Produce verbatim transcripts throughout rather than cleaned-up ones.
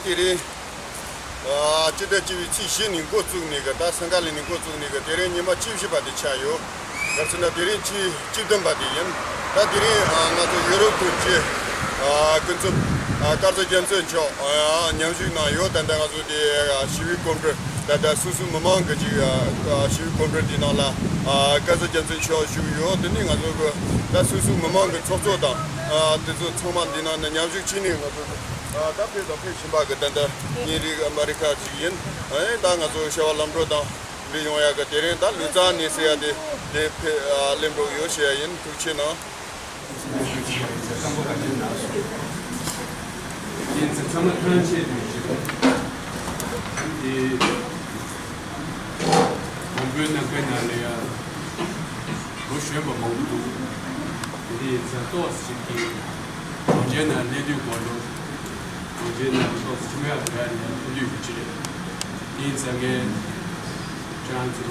དེ་རིང་ཨ་སྤྱི་ཟླ་བཅུ་པའི་ཚེས་བཞི་ནས་འགོ་བཙུགས་ནས་གི། ད་སིང་ག་ལ་ནས་འགོ་བཙུགས་ནས་གི། དེ་རིང་ཉི་མ་བཅུ་བཞི་པ་དེ་ཆགས་ཡོད། ག་རེ་ཟེར་ན་དེ་རིང་བཅུ་བཅུ་བདུན་པ་དེ་ཡིན། ད་དེ་རིང་ཨ་ང་ཚོ་ཡུ་རོབ་ཀྱི་ཨ་སྐུ་ཚབ་ཨ་བཀའ་ཟུར་རྒྱལ་མཚན་མཆོག་ཨ་མཉམ་ཞུགས་གནང་ཡོད། ད་ལྟ་ང་ཚོ་དེ་ཨ་ཞི་བའི་གོམ་བགྲོད། ད་ལྟ་སོ་སོའི་མི་མང་གི་ཅིག་ཨ་ཞི་བའི་གོམ་བགྲོད་འདི་ནང་ལ་ཨ་བཀའ་ཟུར་རྒྱལ་མཚན་མཆོག་བཞུགས་ཡོད། དེ་ནས་ང་ཚོ་གི་ད་སོ་སོའི་མི་མང་གི་ཚོགས་གཙོ་དང་ཨ་དེ་ཚོ་ཚང་མ་འདི་ནང་ནས་མཉམ་ཞུགས་བྱས་ནས། ང་ཚོ་ཨ་ད་ཕེབས་དང་ཕེབས་བཞིན་པ་གི་ད་ལྟ་བརྙན་རིས་ཨ་མ་རི་ཁ་ཅིག་ཡིན། ཨ་ནི་ད་ང་ཚོ་བྱ་བ་ལམ་འགྲོ་དང་འབྲེལ་ཡོང་ཡག་གི། དེ་རིང་ད་ལུས་རྩལ་ནས་ཟེར་ཡ་དེ་དེ་ཕེབས་ཨ་སླེབས་འགྲོ་གི་ཡོད་ཟེར་ཡ་ཡིན། ཐུགས་རྗེ་གནང་། ཡིན་ཚེ་ཚང་མ་ཐང་ཆད་དུས་ཞིག་དེ་གོང་བུའི་ནང་པའི་ནང་ལ་ཡང་ལོ་གཞོན་པ་མང་པོ་འདུག་དེ་དེ་ཡིན་ཚེ་ཏོག་ཙམ་ཅིག་གི་གྲོང་ཁྱེར་ནང་སླེབས་དུས་གོ་ལོ། གྲོང་ཁྱེར་ནང་ལ་ཏོག་ཙམ་ཁྱིམ་ཡག་འདྲ་ནས་ཐུག་དུས་ཀྱི་ཆེད་དེ་ཡིན་ཚེ་ངས་ཁྱེད་རང་ཚོ་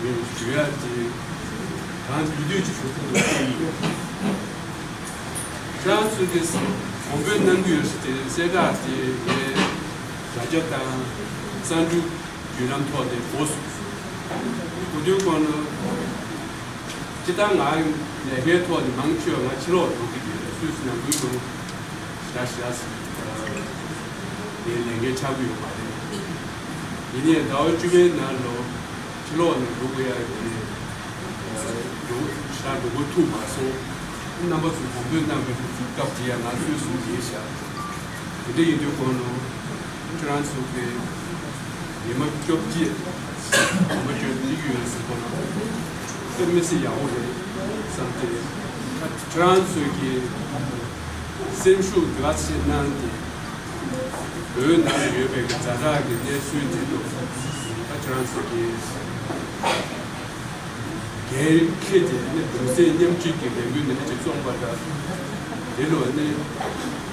ངས་ཞུ་ཡག་ཅིག་གང་ཡིན་དུས་ཅིག་ཞུ་ཐུབ་པ་ཡིན། ཁྱེད་རང་ཚོ་གིས་གོང་བུའི་གནང་གི་ཡོད་ཟེར་དེ་གསལ་བསྒྲགས་དེ་ངས་དྲ་རྒྱ་དང་གསར་འགྱུར་བརྒྱུད་ལམ་ཐོག་ནས་གོ་སོང་། གོ་དུས་གོང་ལ་སྤྱིར་བཏང་ང་ལས་ཀའི་ཐོག་ནས་མང་ཆེ་བ་ང་ཕྱི་ལོགས་འགྲོ་གི་ཡོད། སུད་སི་ནང་ཁུལ་དུ་ཞག་ཞག་ནས་ལས་འགན་ཆགས་ཀྱི་ཡོད་མ་རེད། ཡིན་ནའི་ཟླ་བ་བཅུ་པའི་ནང་ལོ་ཕྱི་ལོགས་ནས་འགྲོ་དགོས་ཡ་གི་འགྲོ་ཞག་འགྲོ་དགོས་ཐུག་མ་སོང་། རྣམ་པ་ཚོ་གོང་བུ་གནང་བའི་སྐབས་དེ་ཡང་ང་སུད་སི་ལ་བསྡད་བཞག་དེ་འདྲ་ཡིན་དུས་གོང་ལ་ཁྱེད་རང་ཚོ་གི་ཉི་མ་བཅོ་བརྒྱད་ཉི་མ་བཅོ་བརྒྱད་ཡོད་ཟེར་གོ་ན་དཔེ་མི་སྲིད་ཡག་པོ་རེད་བསམ་སྟེ། ཁྱེད་རང་ཚོ་གི་སེམས་ཤུགས་འདི་ག་ཚད་གནང་སྟེ། བོད་ནང་ལ་ཡོད་པའི་གི་ཛ་དྲག་གི་གནས་ཚུལ་དེ་ཚོ་ད་ཁྱེད་རང་ཚོ་གི་འགན་འཁྱེར་ཏེ་ནི་གདུང་སེམས་མཉམ་སྐྱེད་ཀྱི་ལས་འགུལ་འདི་འདྲ་ཅིག་བཙོང་པ་འདྲ། དེ་ལོ་ནི་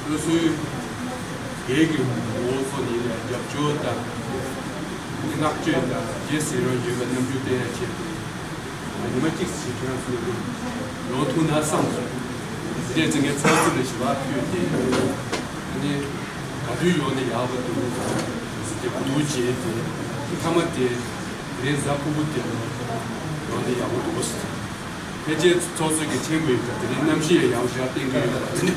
སོ་སོའི་སྒེར་གྱི་ངོ་བོ་སོགས་ཡིན་ལ་རྒྱབ་སྐྱོར་དང་། ནི་བསྔགས་བརྗོད་དང་རྗེས་ཟིན་རང་ཡོད་པའི་རྣམ་འགྱུར་བསྟན་ཡ་ཆེད་དུ། ཉི་མ་གཅིག་ཞིག་ཁྱེད་རང་ཚོ་ལ་ཡོང་ཐུབ་ན་བསམ་སོང་། དེ་འདྲས་ཚེ་ངས་ཚོགས་གཙོ་ལ་ཞུ་བ་ཕུལ་ཏེ། ཨ་ནི་ག་དུས་ཡོང་ན་ཡག་པ་འདུག་ཟེར་ཏེ་གོ་བསྡུར་བྱས་ཏེ། མཐའ་མ་དེ་དེ་རིང་གཟའ་ཕུར་བུ་དེ་ལ་ཡོང་ན་ཡག་པོ་འདུག་ཟེར། ཕལ་ཆེར་ཚོགས་གཙོ་གིས་མཁྱེན་གྱི་ཡོད་ཀྱང་དེ་རིང་གནམ་གཤིས་ཡང་ཡག་པོ་ཞིག་བསྟན་གྱི་ཡོད་པ་དེ་ནི་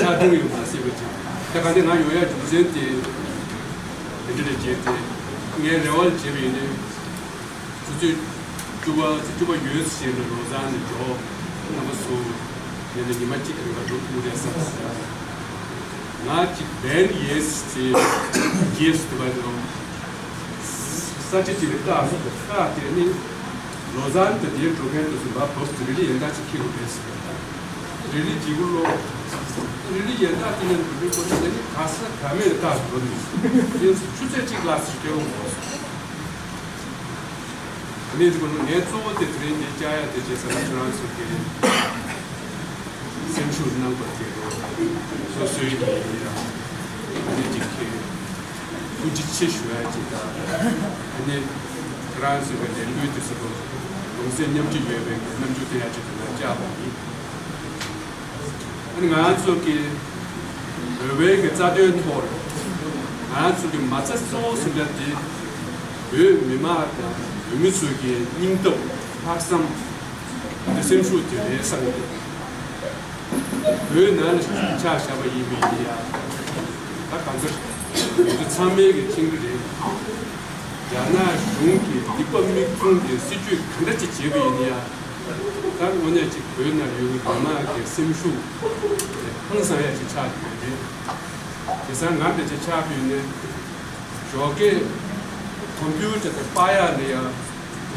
ཆར་གདུང་ཡོད་མ་སྲིད་པ་ཅིག་ད་ག་ནས་ང་ཡོང་ཡ་རྒྱུ་མཚན་དེ་དེ་འདྲ་རེད་བྱས་ཏེ། ངའི་རེ་བ་བྱས་པ་ཡིན་ན། ཆུ་ཚོད་བཅུ་པ་ཚེས་བཅུ་པ་ཡོལ་ཟིན་ལ་ལོ་ཙཱ་ནས་འགྲོ། རྣམ་པ་ཚོ་ངས་ནི་ཉི་མ་གཅིག་རིང་ལ་འགྲོ་ཐུབ་རེད་བསམ་སོང་། ང་གཅིག་བན་ཡེས་ཚེ་རྒྱས་སུ་ཐུབ་པ་ཡིན་ནོ། ས་ཆ་གཅིག་ལ་བཀག་སོང་། བཀག་དེ་ནི་ལོ་ཙཱ་ནས་དེར་འགྲོ་མཁན་དུ་སུ་བ་བབས་ཟིན་རི་ལི་ཡན་ད་ཅིག་ཁྱེར་དགོས་རེད་ཟེར། རི་ལི་ཇི་གུ་ལོ། རི་ལི་ཡན་ད་དེ་ནས་འགྲོ་རྒྱུ་དེ་ནི་ག་ས་ག་མེད་ལ་བཀག་འགྲོ་ནི་ཡིན། ཆུ་ཚོད་གཅིག་ལ་སུ་སྐྱེལ་དགོས་སོང་། ཨ་ནི་དེ་ཀུན་ངས་གཙོ་བོ་དེ་དེ་རིང་འདི་བཅར་ཡ་དེ་བྱས་ཟེར་ན། ཁྱེད་རང་ཚོ་གི་སེམས་ཤུགས་གནང་བ་དེ་རུ་སོ་སོའི་གི་ཡིན་ཡང་ཨ་ནི་ཅིག་གི་ཐུགས་རྗེ་ཆེ་ཞུ་ཡ་ཅིག་དང་། ཨ་ནི་ཁྱེད་རང་ཚོ་གི་ལས་འགུལ་དེ་ཚོ་རུ་གདུང་སེམས་མཉམ་སྐྱེད་ཡོད་པའི་གི་རྣམ་འགྱུར་སྟོན་ཡ་ཅིག་དེ་ལ་བཅར་བ་ཡིན། ང་ཚོ་གི་བོད་པའི་གི་རྩ་དོན་ཐོག་ལ་ང་ཚོ་གི་མ་རྩ་གཙོ་བོ་ཟེར་འདྲ་དེ་བོད་མི་མང་དང་བོད་མི་ཚོ་གི་སྙིང་སྟོབས་ལྷག་བསམ་དེ་སེམས་ཤུགས་དེ་རེད་བསམ་གི་འདུག་བོད་ནང་ལ་ཆ་བཞག་པ་ཡིན་པ་ཡིན་ཡ། ད་གང་ལྟར་ང་ཚོ་ཚང་མའི་གི་མཁྱེན་གི་རེད། རྒྱ་ནག་གཞུང་གི་སྡིག་པ་མིག་མཐོང་གི་སྲིད་བྱུས་ག་འདྲ་ཅིག་བྱས་པ་ཡིན་ཡ། ད་དངོས་གནས་ཅིག་བོད་ནང་ཡོད་པའི་མི་མང་གི་སེམས་ཤུགས་ཧང་སང་ཡ་ཅིག་ཆགས་ཡོད་རེད། དེང་སང་ང་འདྲ་ཅིག་ཆགས་ཡོད་ནས་ཞོགས་ཀས་ཀོམ་པུ་ཊར་དང་པར་ཡག་ལ་ཡ་དེང་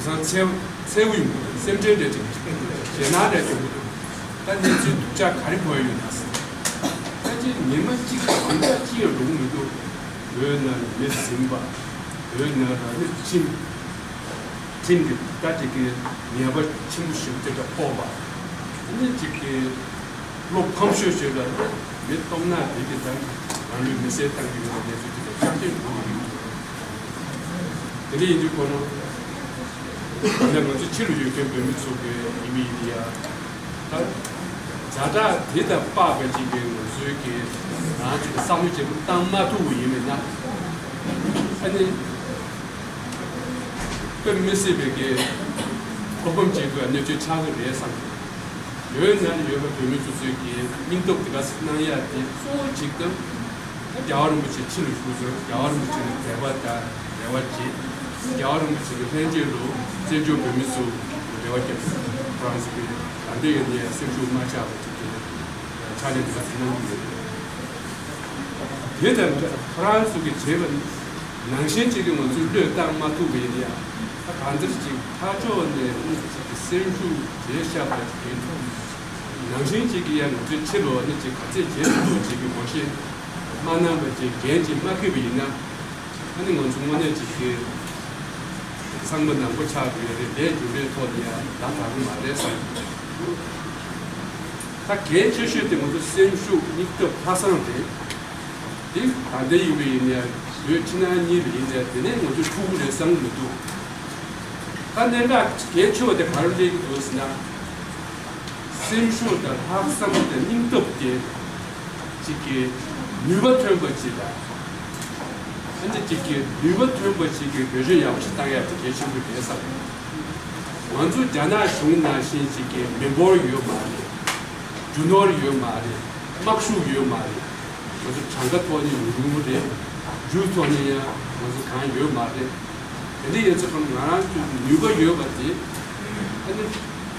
སང་འཚེར་འཚེར་ཡོང་གི་འདུག་སེམས་ཁྲལ་འདྲ་ཅིག་ཞེད་སྣང་འདྲ་ཅིག་འདུག་ད་གནས་ཚུལ་སྡུག་ཅག་ག་རེ་གོ་ཡ་ཡོད་ན་ཟེར། ད་ཅིག་ཉི་མ་གཅིག་ཟིང་ཆ་ཅི་ཡང་འགྲོ་གི་མི་འདུག་བོད་ནང་མི་ཟིན་པ། བོད་ནང་རང་ནུས་ཁྲིམས། ཁྲིམས་ཀྱི་ལྟ་ཅིག་གི་ཉེས་པ་ཆེན་པོ་ཞིག་དེ་འདྲ་ཕོག་པ། ནི་ཅིག་གི་བློ་ཕམ་ཤོས་ཤིག་ལ་མི་སྟོབས་ན་དེ་གི་དང་རང་ལུས་མེར་སྲེག་བཏང་གི་ཡོད་པའི་གནས་ཚུལ་དེ་འདྲ་ཤར་ཏེ་འགྲོ་གི་ཡོད། དེ་འདྲ་ཡིན་དུས་ཁོ་རང་ད་ང་ཚོ་ཕྱི་ལ་ཡོད་མཁན་བོད་མི་ཚོ་གི་ཡིན་མི་ཡིན་ཡ། ད་ ཛ་དྲག་དེ་དང་དཔག་པའི་ཅིག་གི་ང་ཚོའི་གི་རང་ཅིག་གི་བསམ་བློ་བརྗེ་པོ་བཏང་མ་ཐུབ་པ་ཡིན་མིན་ན། ཨ་ནི་དཔེ་མི་སྲིད་པའི་གི་གོ་གོམ་བྱེད་དགོས་གནད་དོན་ཆགས་ཀྱི་རེད་བསམ། ཡོད་ན་ཡོད་པ་བོད་མི་ཚོ་ཚོའི་གི་སྙིང་སྟོབས་དེ་ག་ཚོད་གནང་ཡ་དེ་གཙོ་བོ་གཅིག་དང་། ད་རྒྱལ་བ་རིན་པོ་ཆེ་ཕྱི་ལ་བཞུགས་ཚར། རྒྱལ་བ་རིན་པོ་ཆེ་ལ་འབྲེལ་བ་དང་འབྲེལ་བ་བྱེད། རྒྱལ་བ་རིན་པོ་ཆེ་གི་ལྷན་རྒྱས་ལ་བཙན་བྱོལ་བོད་མི་ཚོ་འབྲེལ་བ་བརྒྱབ། ཧྥ་རན་སི་གི་ད་ལྟ་ཡོད་ནས་སེམས་ཤུགས་མ་ཆག་པ་ཅིག་གི་ཕྱག་ལས་དེ་ག་ཚོད་གནང་གི་ཡོད། དེ་ལྟར་ཧྥ་རན་སི་གིས་བྱས་པ་ནང་བཞིན་ཅིག་གིས་ང་ཚོས་བློས་བཏང་མ་ཐུབ་པ་ཡིན་ན་ཡང་། ད་གང་ལྟར་ཅིག་ཕར་ཕྱོགས་ནས་ཅིག་གི་སེམས་ཤུགས་བརྗེ་བཞག་པ་ཅིག་ཡིན་ཐུབ། ནང་བཞིན་ཅིག་གིས་ཡང་ང་ཚོའི་ཕྱི་ལོགས་ནས་ཅིག་ག་ཚད་བྱེད་ཐུབ་ཅིག་གི་ངོ་ཤེས་མ་གནང་བ་ཅིག་འགན་ཅིག་མ་འཁྱེར་བ་ཡིན་ན། ཨ་ནི་ང་ཚོ་དངོས་གནས་ཅིག་གི་ཚང་མ་ནང་པ་ཆགས་དགོས་རེད། ལས་རྒྱུ་འབྲས་ཐོག་ནས་ཡང་ལ་དགའ་གི་མ་རེད་བསམ། ད་གལ་ཆེ་ཤོས་དེ་ང་ཚོ་སེམས་ཤུགས་སྙིང་སྟོབས་ལྷག་བསམ་རེད། དེ་ད་ལྟ་ཡིན་པ་ཡིན་ནའི་བོད་ཕྱི་ནང་གཉིས་པ་ཡིན་ནའི་དེ་ནས་ང་ཚོ་ཐུག་གི་རེད་བསམ་གི་མི་འདུག་ད་གནད་འགག་གལ་ཆེ་བ་དེ་ག་རེ་སླེབས་ཀྱི་འདུག་ཟེར་ན། སེམས་ཤུགས་དང་ལྷག་བསམ་དང་སྙིང་སྟོབས་དེ་ཅིག་གི་ནུས་པ་ཐོན་པ་ཅིག་དང་། ཨ་ནི་ཅིག་གི་ནུས་པ་ཐོན་པ་ཅིག་གི་བེད་སྤྱོད་ཡག་པོ་ཞིག་བཏང་ཡག་དེ་གལ་ཆེན་པོ་རེད་བསམ། ང་ཚོ་རྒྱ་ནག་གཞུང་ནང་བཞིན་ཅིག་གི་མི་འབོར་ཡོད་མ་རེད། རྒྱུ་ནོར་ཡོད་མ་རེད། དམག་ཤུགས་ཡོད་མ་རེད། ང་ཚོ་གྲངས་ཀ་ཐོག་ནས་ཉུང་ཉུང་རེད། རྒྱུ་ཐོག་ནས་ཡང་ང་ཚོ་གང་ཡོད་མ་རེད། དེ་འདྲ་ཡིན་ཙང་ང་རང་ཚོའི་ནུས་པ་ཡོད་པ་དེ་ཨ་ནི་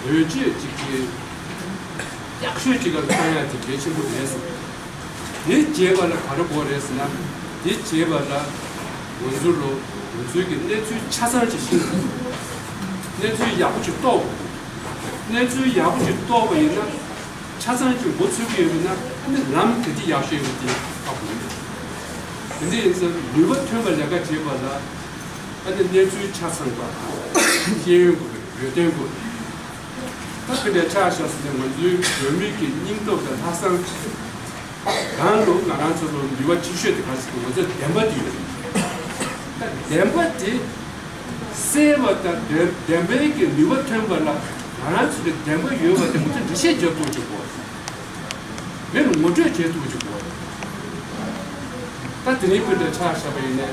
བེད་སྤྱོད་ཅིག་གི་ཡག་ཤོས་ཅིག་ལ་བཏང་ཡག་དེ་གལ་ཆེན་པོ་རེད་བསམ། དེ་བྱེད་པ་ལ་ག་རེ་དགོས་རེད་ཟེར་ན། དེ་བྱེད་པ་ལ་ང་ཚོ་ལོ་ང་ཚོའི་གི་གནས་ཚུལ་ཆ་ཚང་ཅིག་ཤེས་དགོས། གནས་ཚུལ་ཡག་པོ་ཅིག་རྟོགས་དགོས། གནས་ཚུལ་ཡག་པོ་ཅིག་རྟོགས་པ་ཡིན་ན། ཆ་ཚང་གི་མགོ་ཚོས་ཀྱི་ཡོད་ན་ཨ་ནི་ལམ་ག་དེ་ཡག་ཤོས་ཡོད་དེ་ཧ་གོ་ཡོད། དེ་འདྲ་ཡིན་ཙང་ནུས་པ་ཐོན་པ་ལས་ཀ་བྱེད་པ་ལ་ཨ་ནི་གནས་ཚུལ་ཆ་ཚང་པ་དང་ཤེས་ཡོན་དགོས། འོས་འདེམས་དགོས། ད་དེ་འདྲ་ཆགས་ཤག་ཟེར་ནས་ང་ཚོའི་བོད་མི་གི་སྙིང་སྟོབས་དང་ལྷག་བསམ་གང་ལོ་ང་རང་ཚོ་ལོ་ནུས་པ་ཆེ་ཤོས་དེ་ག་ཟེར་ང་ཚོའི་བདེན་པ་དེ་ཡོད་རེད། ད་བདེན་པ་དེ། གསལ་བ་དང་བདེན་བདེན་པའི་གི་ནུས་པ་ཐོན་པ་ལ་ང་རང་ཚོ་གི་བདེན་པ་ཡོད་པ་དེ་ང་ཚོ་འགྲེལ་བཤད་རྒྱབ་ཐུབ་ཅིག་དགོས། མི་ལ་ངོ་སྤྲོད་བྱེད་ཐུབ་ཅིག་དགོས། ད་དེ་རིང་ཀུན་ཏུ་ཆ་བཞག་པ་ཡིན་ནའི་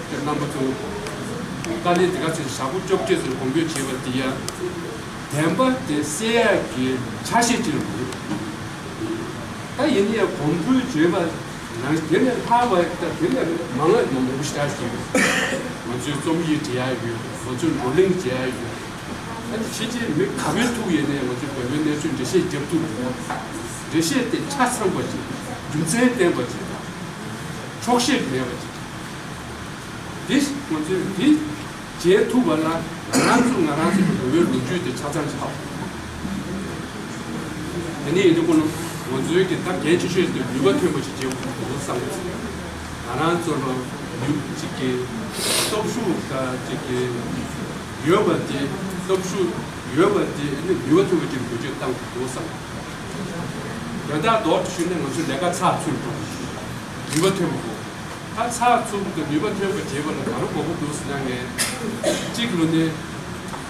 དེ་རྣམ་པ་ཚོ་དཀའ་ལས་དེ་ག་ཚོད་ཞག་པོ་བཅོ་བརྒྱད་ཙམ་གོམ་བགྲོད་བྱས་པ་དེ་ཡང་བདེན་པ་དེ་གསལ་ཡག་གི་ཆ་ཤས་ཅིག་ལ་ད་ཡིན་ནའི་གོམ་བགྲོད་བྱས་པ། ནང་དེ་ལས་ལྷག་པ་དང་དེ་ལས་མང་ང་མང་པོ་ཞེ་དྲག་ཞིག་ཡོད། ང་ཚོའི་རྩོམ་ཡིག་འབྲི་ཡ་ཡོད། ང་ཚོའི་བགྲོ་གླེང་བྱེད་ཡ་ཡོད། ཨ་ནི་ཕྱི་རྒྱལ་མི་ག་པའི་ཐུག་ཡོད་ནའི་ང་ཚོའི་བོད་པའི་གནས་ཚུལ་འགྲེལ་བཤད་རྒྱབ་ཐུབ་འདུག་ན། འགྲེལ་བཤད་དེ་ཆ་ཚང་པ་ཅིག་རྒྱུ་མཚན་ལྡན་པ་ཅིག་དང་། འཁྱོག་བཤད་མེད་པ་ཅིག་དེ་ང་ཚོས་དེ་བྱེད་ཐུབ་པ་ལ་ང་རང་ཚོ་ང་རང་ཚོ་གི་བོད་པའི་ལོ་རྒྱུས་དེ་ཆ་ཚང་ཆགས། དེ་ནས་ཡིན་དུས་ཁོ་ན་ང་ཚོའི་གི་ད་གལ་ཆེ་ཤོས་དེ་ནུས་པ་ཐོན་པ་ཞིག་བྱེད་དགོས་འདུག་བསམ་གི་ཚེ། ང་རང་ཚོ་ལ་ནུས་ཅིག་གི་སྟོབས་ཤུགས་ད་ཅིག་གི་ཡོད་པ་དེ་སྟོབས་ཤུགས་ཡོད་པ་དེ་ནི་ནུས་པ་ཐོན་པ་ཅིག་བེད་སྤྱོད་བཏང་དགོས་འདུག་བསམ། དོན་དག་མདོར་ཞུས་ན་ང་ཚོའི་ལས་ཀ་ཚགས་ཚུད་འགྲོ་དགོས། ནུས་པ་ཐོན་པ་དགོས། ད་ཚགས་ཚུད་དང་ནུས་པ་ཐོན་པ་བྱེད་པ་ལ་ག་རེ་དགོས་ཀྱི་འདུག་ཟེར་ན། ངས་གཅིག་ལོ་ནས་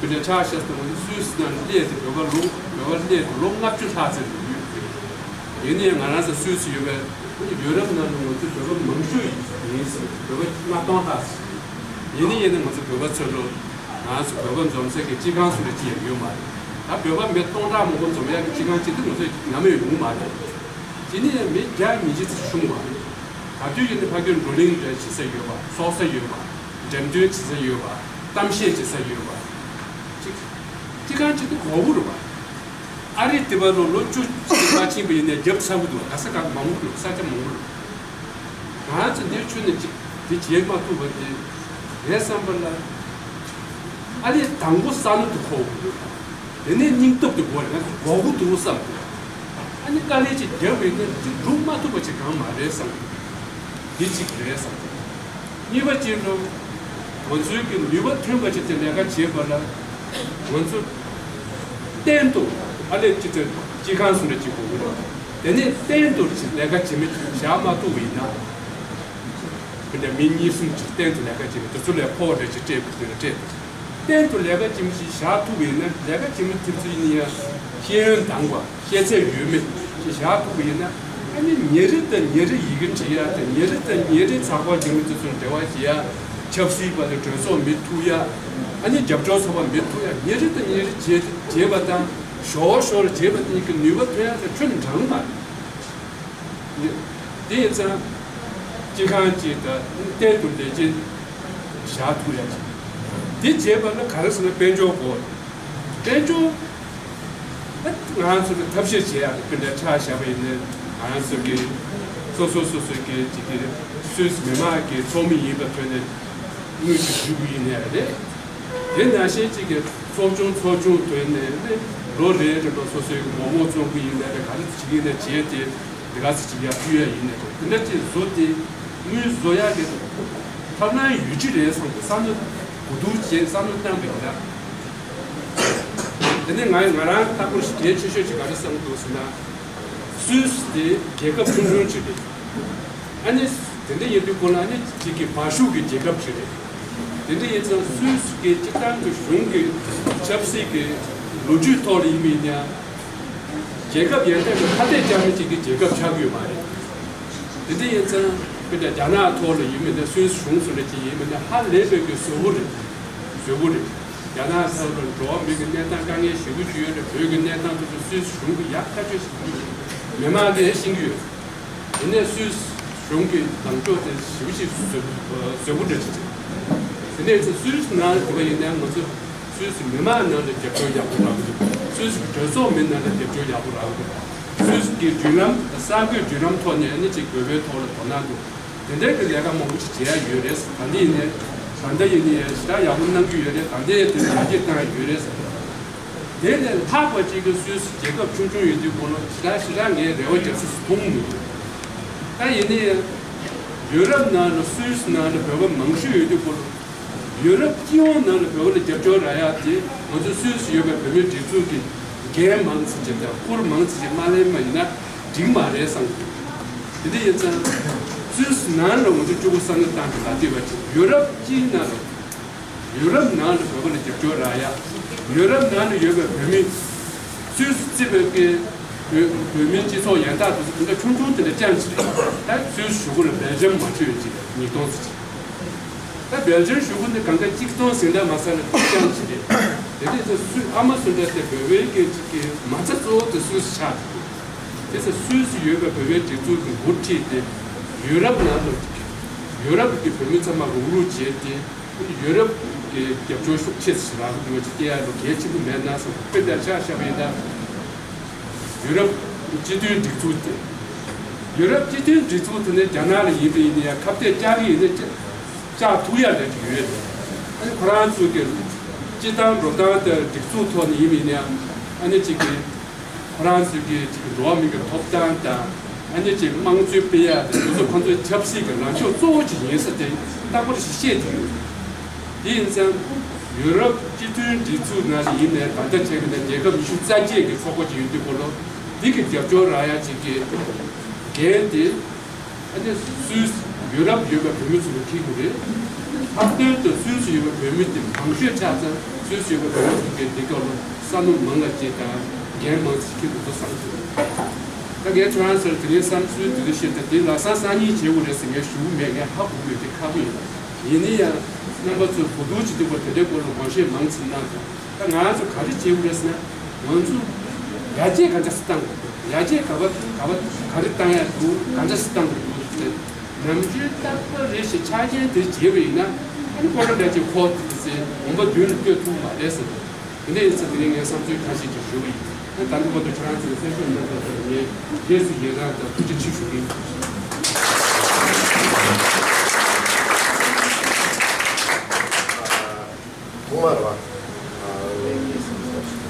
བོད་འདྲ་ཆགས་ཤག་དང་ང་ཚོ་སུད་སི་ནང་སླེབས་ཏེ་བོད་པ་ལོ་བོད་པ་སླེབས་ཏེ་ལོ་ལྔ་བཅུ་ལྷག་ཙམ་ཡོད་ཡོད་རེད། ཡིན་ནའི་ང་རང་ཚོ་སུད་སི་ཡོད་པའི་ཡུ་རོབ་ནང་ལ་ང་ཚོ་བོད་པ་མང་ཤོས་ཡིན་ཟེར། བོད་པ་ལྔ་སྟོང་ལྷག་ཙམ་ཡིན། ཡིན་ནའི་ཡིན་ནའི་ང་ཚོ་བོད་པ་ཚོ་ལོ་ང་ཚོ་བོད་པ་འཛོམས་སའི་གི་སྤྱི་ཁང་སུ་རེ་ཅི་ཡང་ཡོད་མ་རེད། ད་བོད་པ་མི་སྟོང་ཕྲག་མང་པོ་འཛོམས་ཡག་གི་སྤྱི་ཁང་ཅིག་ཏུ་ང་ཚོ་ནམ་ཡང་ཡོང་གི་མ་རེད། དེ་ནས་མི་བརྒྱ་ཉིས་བརྒྱ་ཙམ་ཤོང་བ་རེད། ག་དུས་ཡིན་ན་ཕ་གིར་བགྲོ་གླེང་འདྲ་བྱེད་ས་ཡོད་པ། ཚོགས་ས་ཡོད་པ། འགྲེམས་སྟོན་བྱེད་ས་ཡོད་པ། གཏམ་བཤད་བྱེད་ས་ཡོད་པ། ཅིག་སྤྱི་ཁང་ཅིག་ཏུ་དགོས་ཀྱི་རེད་པ། ཨ་རི་དེ་བ་ལོ་ལོ་བཅུ་ཙམ་མ་ཕྱིན་པ་ཡིན་ནའི་རྒྱབ་ཚ་པོ་འདུག་ག་ས་ག་མང་པོ་འདུག་ས་ཆ་མང་པོ་འདུག་ང་ཚོ་འདིར་ཆུ་ནས་ཅིག་དེ་བྱེད་མ་ཐུབ་པ་དེ་ངའི་བསམ་པ་ལ་ཨ་ནི་དང་པོ་བསམ་བློ་དེ་འཁོར་དགོས་འདུག་དེ་ནས་སྙིང་སྟོབས་དེ་དགོས་རེད། ང་ཚོ་དགོས་ཀྱི་འདུག་བསམ་འདུག་ཨ་ནི་དཀའ་ལས་ཅིག་བརྒྱབ་པས་ན་དེ་སྒྲུབ་མ་ཐུབ་པ་ཅིག་གང་མ་རེད་བསམ། འདི་གཅིག་རེད་བསམ། གཉིས་པ་གཅིག་ལ་ང་ཚོའི་གི་ནུས་པ་ཐོན་པ་ཅིག་དེ་ལས་ཀ་བྱེད་པ་ལ་ང་ཚོ་གཏན་དུ་ཨ་ལས་ཅི་ཚེ་སྤྱི་ཁང་སུ་འདྲ་ཅིག་དགོས་ཀྱི་རེད། དེ་ནས་གཏན་དུ་ཅིག་ལས་ཀ་བྱེད་མི་བཞག་མ་ཐུབ་པ་ཡིན་ན། དེ་འདྲ་མི་གཉིས་གསུམ་ཅིག་གཏན་དུ་ལས་ཀ་བྱེད་མི་དེ་ཚོ་ལ་ཕོགས་འདྲ་ཅིག་སྤྲད་དགོས་ཀྱི་རེད། སྤྲད་དེ་གཏན་དུ་ལས་ཀ་བྱེད་མི་ཞིག་བཞག་ཐུབ་པ་ཡིན་ན་ལས་ཀ་བྱེད་མི་དེ་ཚོ་ཡིན་ན་ཡང་ཤེས་ཡོན་འདང་བ་ཤེས་ཚད་ཡོད་མེད་ ཞེས་བཞག་ཐུབ་པ་ཡིན་ན། ཨ་ནི་ཉིན་རེ་དང་ཉིན་རེ་ཡི་གེ་འབྲི་ཡ་དང་། ཉིན་རེ་དང་ཉིན་རེ་ཚགས་པར་འགྱུར་མི་དེ་ཚོར་འབྲེལ་བ་བྱེད་ཡ། ཆབ་སྲིད་པ་ལ་གྲོས་ཚོགས་མི་ཐུག་ཡ། ཨ་ནི་རྒྱབ་སྐྱོར་ཚོགས་པ་མི་ཐུག་ཡ། ཉིན་རེ་དང་ཉིན་རེ་བྱེད་བྱེད་པ་དང་། ཞོར་ཞོར་བྱེད་པ་དེ་གཉིས་ཀྱི་ནུས་པ་ཐོན་ཡ་དང་ཁྱོན་ནས་འདྲ་གི་མ་རེད། དེ་ཡིན་ཙང་། སྤྱི་ཁང་གཅིག་དང་གཏན་དུ་ལས་བྱེད་བཞག་ཐུབ་ཡ་ཅིག་དེ་བྱེད་པ་ལ་ག་རེ་ཟེར་ན། དཔལ་འབྱོར་དགོས། དཔལ་འབྱོར་ང་ཚོ་གི་ཐབས་ཤེས་བྱེད་ཡ་རེད། དཔེར་ན་ཆ་བཞག་པ་ཡིན་ན། ང་ཚོ་གི་སོ་སོ་སོ་སོའི་གི་ཅིག་གི་སུད་སི་མི་དམངས་ཀྱི་ཚོགས་མི་ཡིན་པའི་ཐོག་ནས་དངུལ་ཅིག་ཞུ་གི་ཡིན་ནའི་རེད། དེ་ནང་བཞིན་གཅིག་གི་ཚོགས་ཆུང་ཚོགས་ཆུང་ཐོན་ནས་ནི། ལོ་རེ་རེ་ལ་སོ་སོའི་མོག་མོག་བཙོང་གི་ཡིན་ནའི་རེད། ག་རེ་བྱེད་ཀྱི་ཡིན་ནའི་བྱས་ཏེ། དེ་ག་ཚོད་ཅིག་ཡར་ཕུལ་ཡ་ཡིན་ནའི་རེད། དེ་འདྲ་ཅིག་བཟོ་སྟེ། དངུལ་བཟོ་ཡ་གི་ཐབས་ལམ་ཡོད་ཀྱི་རེད་བསམ་སྟེ་བསམ་བློ་གོ་བསྡུར་བྱས། བསམ་བློ་བཏང་པ་ཡིན་ན། དེ་ནས་ང་ང་རང་ལྟ་བུར་གལ་ཆེ་ཤོས་ཅིག་ག་རེ་བསམ་འདུག་ཟེར་ན། སུད་སི་དེ་རྒྱལ་ཁབ་ཆུང་ཆུང་ཅིག་རེད། ཨ་ནི་དེ་འདྲ་ཡིན་དུས་ཁོ་ན་ཨ་ནི་གཅིག་གི་བར་ཤུག་གི་རྒྱལ་ཁབ་ཅིག་རེད། དེ་འདྲ་ཡིན་ཙང་སུད་སི་གི་སྤྱིར་བཏང་གི་གཞུང་གི་ཆབ་སྲིད་ཀྱི་ལོ་རྒྱུས་ཐོག་ལ་ཡིན་མིན་ཡང་། རྒྱལ་ཁབ་ཡན་ཆད་ཀྱི་ཁ་གཏད་བཅག་མི་གཅིག་གི་རྒྱལ་ཁབ་ཆགས་ཀྱི་ཡོད་མ་རེད། དེ་འདྲ་ཡིན་ཙང་དཔེར་ན་རྒྱ་ནག་ཐོག་ལ་ཡིན་མིན་ན། སུད་སི་གཞུང་སུ་ལ་ཅིག་ཡིན་མིན་ན། ཧ་ལས་པའི་གི་བཟོ་བོ་རེད། བཟོ་བོ་རེད། རྒྱ་ནག་ཐོག་ལ་འགྲོ་བ་མི་གི་གནས་སྟངས་དཀའ་ངལ་ཞེ་པོ་ཅིག་ཡོད་རེད། བོད་ཀྱི་གནས་སྟངས་དེ་ཚོ་སུད་སི་གཞུང་གིས་ཡག་ཐག་ཆོད་ཤེས་ཀྱི་ཡོད། མི་མང་གིས་ཤེས་ཀྱི་ཡོད། དེ་ནས་སུད་སི་གཞུང་གི་ལངས་ཕྱོགས་དེ་ཞེ་པོ་ཅིག་བཟོ་བཟོ་བོ་འདྲ་ཅིག་བྱེད། དེ་ནས་སུད་སི་ནང་ལ་དེ་བ་ཡིན་ན། ང་ཚོ་སུད་སི་མི་མང་ནང་ལ་རྒྱབ་སྐྱོར་ཡག་པོ་རག་གི་འདུག་སུད་སི་གི་གྲོས་ཚོགས་མི་ནང་ལ་རྒྱབ་སྐྱོར་ཡག་པོ་རག་གི་འདུག་སུད་སི་གི་བརྒྱུད་ལམ། གསར་འགོད་བརྒྱུད་ལམ་ཐོག་ནས་ཨ་ནི་ཅིག་བོད་པའི་ཐོག་ལ་དོ་སྣང་འདུག་དེ་འདྲའི་གི་ལས་ཀ་མང་པོ་ཅིག་བྱེད་ཡ་ཡོད་རེད། ད་ལྟ་ཡིན་ནའི་ད་ལྟ་ཡིན་ནའི་ཞེ་དྲག་ཡག་པོ་གནང་གི་ཡོད་རེད། ད་ལྟའི་དེ་ཡར་རྒྱས་བཏང་ཡ་ཡོད་རེད། དེ་ལས་ལྷག་པ་ཅིག་གི་སུད་སི་རྒྱལ་ཁབ་ཆུང་ཆུང་ཡིན་དུས་ཁོ་ལ་ཞེ་དྲག་ཞེ་དྲག་ངས་རེ་བ་རྒྱག་ས་སུ་མཐོང་མི་འདུག་ད་ཡིན་ནའི་ཡུ་རོབ་ནང་ལ། སུད་སི་ནང་ལ་བོད་པ་མང་ཤོས་ཡོད་དུས་ཁོ་ལ། ཡུ་རོབ་སྤྱི་ཡོངས་ནང་ལ་བོད་པ་ལ་རྒྱབ་སྐྱོར་རག་ཡ་དེ། ང་ཚོ་སུད་སི་ཡོད་པའི་བོད་མིའི་སྒྲིག་འཛུགས་ཀྱི་འགན་མང་ཙམ་ཅིག་དང་ཁུར་མང་ཙམ་ཅིག་མ་ལེན་པ་ཡིན་ན་འགྲིག་མ་རེད་བསམ་གི་འདུག་དེ་འདྲ་ཡིན་ཙང་། སུད་སི་ནང་ལ་ང་ཚོ་གཅིག་པུ་བསམ་བློ་བཏང་སྟེ་ལབ་བསྡད་པ་ཅིག་ཡུ་རོབ་སྤྱིའི་ནང་ལ། ཡུ་རོབ་ནང་ལ་བོད་པ་ལ་རྒྱབ་སྐྱོར་རག་ཡ། ཡུ་རོབ་ནང་ལ་ཡོད་པའི་བོད་མི། སུད་སི་རྩིས་པའི་གི་བོད་བོད་མིའི་སྤྱི་ཚོགས་ཡན་ལྟ་དེ་ཚོ་དེ་འདྲ་ཆུང་ཆུང་དེ་འདྲ་རྐྱང་ཅིག་རེད། ད་སུད་སི་གཞུང་ལ་སྦེལ་ཇམ་མ་ཆོད་ཅིག་ཉིས་སྟོང་ཙམ་ཅིག་ད་སྦེལ་ཇམ་གཞུང་ནི་གང་ག་གཅིག་སྟོང་ཟིན་ད་མ་ས་ལ་རྐྱང་ཅིག་རེད། དེ་འདྲ་ཡིན་ཙང་སུད་ཨ་མ་སུ་འདྲ་དེ་བོད་པའི་གི་ཅིག་གི་མ་རྩ་གཙོ་བོ་དེ་སུད་སི་ཆགས་འདུག་དེ་ཚོ་སུད་སི་ཡོད་པའི་བོད་པའི་སྒྲིག་འཛུགས་ཀྱི་འགོ་ཁྲིད་དེ་ཡུ་རོབ་ནང་དུ། ཡུ་རོབ་ཀྱི་བོད་མི་ཚང་མ་རུག་རུག་བྱས་ཏེ། ཡུ་རོབ་ཀྱི་རྒྱབ་སྐྱོར་ཤུགས་ཆེ་ཞིག་རག་གི་འདུག་ཅེས་བལྟ་ཡ་ལ་གལ་ཆེན་པོ་མེད་ན་བསམ། དཔེར་ན་ཆ་བཞག་པ་ཡིན་ན། ཡུ་རོབ་སྤྱི་མཐུན་སྒྲིག་འཛུགས་དེ། ཡུ་རོབ་སྤྱི་མཐུན་སྒྲིག་འཛུགས་དེ་ནི་རྒྱ་ནག་ལ་ཡིན་པ་ཡིན་ན་ཡང་ཁ་གཏད་བཅག་གི་ཡིན་ན་བཅག་ཐུབ་ཡ་རེད་ཡོད། ཨ་ནི་ཁོ་རང་ཚོ་གི་སྤྱི་བཏང་འགྲོ་སྟངས་དང་སྒྲིག་འཛུགས་ཐོག་ནས་ཡིན་པ་ཡིན་ན་ཡང་། ཨ་ནི་གཅིག་གི་ཁོ་རང་ཚོའི་གི་ཅིག་འགྲོ་བ་མི་གི་ཐོབ་ཐང་དང་། ཨ་ནི་ཅིག་དམངས་གཙོའི་སྤེལ་ཡ་དེ་ཚོ་ཁོ་ཚོའི་ཆབ་སྲིད་ཀྱི་ལངས་ཕྱོགས་གཙོ་བོ་ཅིག་ཡིན་ས་དེ་རྟག་པར་ཞིག་བཤད་ཀྱི་ཡོད། དེ་ཡིན་ཙང་ཡུ་རོབ་སྤྱི་མཐུན་སྒྲིག་འཛུགས་ནང་ལ་ཡིན་ནའི་ད་ལྟ་བྱས་པ་ན་རྒྱལ་ཁབ་ཉི་ཤུ་རྩ་བརྒྱད་ཀྱི་ཚོགས་པ་ཅིག་ཡོད་དུས་ཁོ་ལོ་འདི་གི་རྒྱབ་སྐྱོར་རག་ཡ་ཅིག་གི་འགན་དེ། ཨ་ནི་སུད་སི་ཡུ་རོབ་ཡོད་པའི་བོད་མི་ཚོ་ལ་འཁྱེར་དགོས་རེད། ལྷག་དོན་དུ་སུད་སི་ཡོད་པའི་བོད་མི་དེ་མང་ཤོས་ཆགས་ཙང་སུད་སི་ཡོད་པའི་བོད་མི་ཚོ་གི་བདེ་སྐྱོབ་ལ་བསམ་བློ་མང་ལ་བྱེད་དང་འགན་མང་ཙམ་འཁྱེར་དགོས་འདུག་བསམ་སོང་། ད་ངས་ཁྱོད་རང་ཚོར་དེ་རིང་བསམ་ཚུལ་དེ་འདྲ་བཤད། ད་དེ་ལ་སང་སང་ཉིན་བྱེད་དགོས་རེད་ཟེར་ངས་ཞུ་གི་མེད། ངས་ཧ་གོ་གི་ཡོད། དེ་ཁག་པོ་ཡིན། ཡིན་ན་ཡང་རྣམ་པ་ཚོས་གོ་བསྡུར་བྱེད་དུས་སྐབས་དེ་འདྲའི་སྐོར་ལ་དགོངས་བཞེས་མང་ཙམ་གནང་དང་། ད་ང་ཚོ་ག་རེ་བྱེད་དགོས་རེད་ཟེར་ན། ང་ཚོ་ཡར་རྒྱས་ག་འདྲ་སེ་གཏང་དགོས། ཡར་རྒྱས་ག་བ་ག་བ་ག་རེ་གཏང་ཡ་འདུག་ག་འདྲ་སེ་གཏང་དགོས་འདུག་ཟེར། ནམ་རྒྱུན་རྟག་པར་རེ་ཞིག་ཆ་རྐྱེན་དེ་བརྗེས་པ་ཡིན་ན། ཨ་ནི་ཀོ་ཊ་འདྲ་ཅིག་ཁོ་ཚོ་ཟེར་འོང་པ་མདུན་ལ་སྐྱོད་ཐུབ་མ་རེད་ཟེར། དེ་འདྲ་ཡིན་ཙང་དེ་རིང་ངས་བསམ་ཚུལ་ཁ་ཤས་ཅིག་ཞུ་བ་ཡིན། ད་ད་ལྟ་བར་དུ་ཁྱེད་རང་ཚོས་གསན་ཤུགས་གནང་བ་ལ་ངས་རྗེས་སུ་ཡི་རངས་དང་ཐུགས་རྗེ་ཆེ་ཞུ་གི་ཡིན། ཐོག་མར་བ། ཨ་ངས་ཀྱི་སེམས་ཚོར་ཞིག་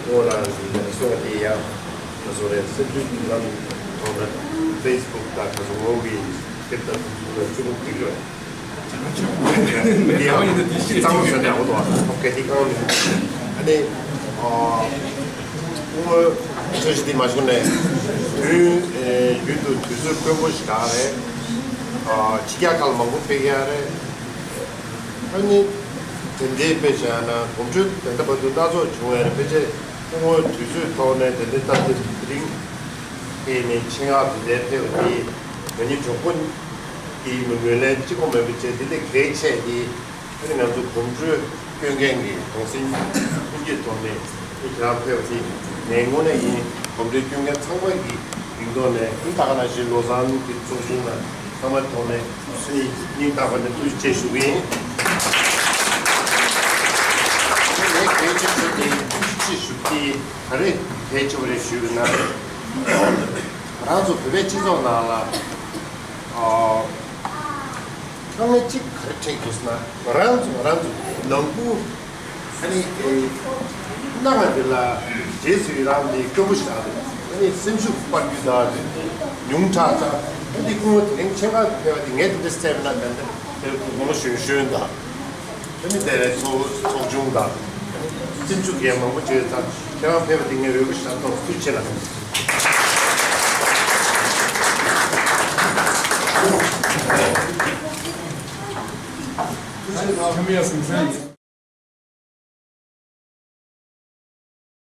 ཨོ་རང་གི་ལས་སོགས་དེ་ཡང་ང་ཚོ་རེད། སེམས་ཚོར་གྱི་ལམ་ཐོག་ནས་ཕེ་སི་བུག་དང་ག་ཚོད་ངོ་གི་དེབ་དང་དེ་ཚོ་ལ་ཅུང་འགྲིག་རེད། དེ་ཡང་གཙང་མ་ཟེར་ནས་ཨོ་ཏོ་ཨོ་ཀེ་དེ་གང་མིན། ཨ་ནི་ཨོ་ཚོད་ཞིག་དེ་མ་བྱུང་ནས་དུས་ཡུན་དུ་དུས་ཚོད་དཀོན་པོ་ཞིག་རག་རེད། ཨ་ཕྱི་རྒྱལ་ཁག་ལ་མང་པོ་ཕེབས་ཡ་རེད། ཨ་ནི་དེ་འདྲའི་དཔེ་བཞག་ན་གོམ་བགྲོད་དེ་འདྲ་བར་དུ་སྣ་ཚོགས་བྱུང་བའི་རེད། ཕལ་ཆེར་ སྐུ་ངོ་དུས་ཚོད་ཐོག་ནས་དེ་འདྲའི་སྟབས་བདེ་དེ་རིང་ཕེབས་ནས་ཆེད་མངགས་དེ་འདྲའི་ཕེབས་པ་དེ་ང་གཉིས་གྲོགས་པོ་གི་ངོས་ལེན་གཅིག་པོ་མེད་པ་བྱས། དེ་ལས་གལ་ཆེ་དེ། ཨ་ནི་ང་ཚོ་གོམ་བགྲོད་སྐྱོད་མཁན་གྱི་གུང་སེང་ཐུགས་བསྐྱེད་ཐོག་ནས་ཁྱེད་རང་ཕེབས་པ་དེ་ངའི་ངོས་ནས་ཡིན། གོམ་བགྲོད་སྐྱོད་མཁན་ཚང་མ་གི་མིང་ཐོག་ནས། ད་ག་ནང་བཞིན་ལོ་ཙཱན་གྱི་ཚོགས་ཆུང་དང་ཚང་མ་ཐོག་ནས་སྙིང་ཐག་པ་ནས་ཐུགས་རྗེ་ཆེ་ཞུ་གི་ཡིན། ངས་གལ་ཆེ་ཤོས་དེ་ཐུགས་རྗེ་ཆེ་ཞུ་གི། ག་རེ་གལ་ཆེ་བ་རེད་ཞུས་པ་ན། ང་རང་ཚོ་བོད་པའི་སྤྱི་ཚོགས་ནང་ལ་ཨ། དཀའ་ངལ་གཅིག་ག་རེ་འཕྲད་འདུག་ཟེར་ན། ང་རང་ཚོ་ང་རང་ཚོ་ནང་ཁུལ། ཨ་ནི་ཨེ། སྣང་བ་འདི་ལ་རྗེས་སུ་ཡི་རང་འདི་དཀོན་པོ་ཞིག་རེད། ཨ་ནི་སེམས་ཤུགས་སྤར་རྒྱུ་དང་ཉུང་དྲགས་དང་། ཨ་ནི་སྐུ་ངོ་དེ་རིང་ཆེད་མངགས་ཕེབས་པ་དེ་ངས་དེ་འདྲ་བསམ་ན། ད་ལྟ་དེར་ངོ་ཞོན་ཞོན་དང་། ཨ་ནི་དེ་ཚོགས་ཚོགས་ཆུང་དང་སེམས་ཤུགས་རྒྱས་མང་པོ་བྱས་ཙང་། ཁྱེད་རང་ཕེབས་པ་དེ་ངས་འོས་པ་ཞེ་དྲག་མཐོང་། ཐུགས་རྗེ་ཆེ་ལགས། ཐུགས་རྗེ་ཆེ།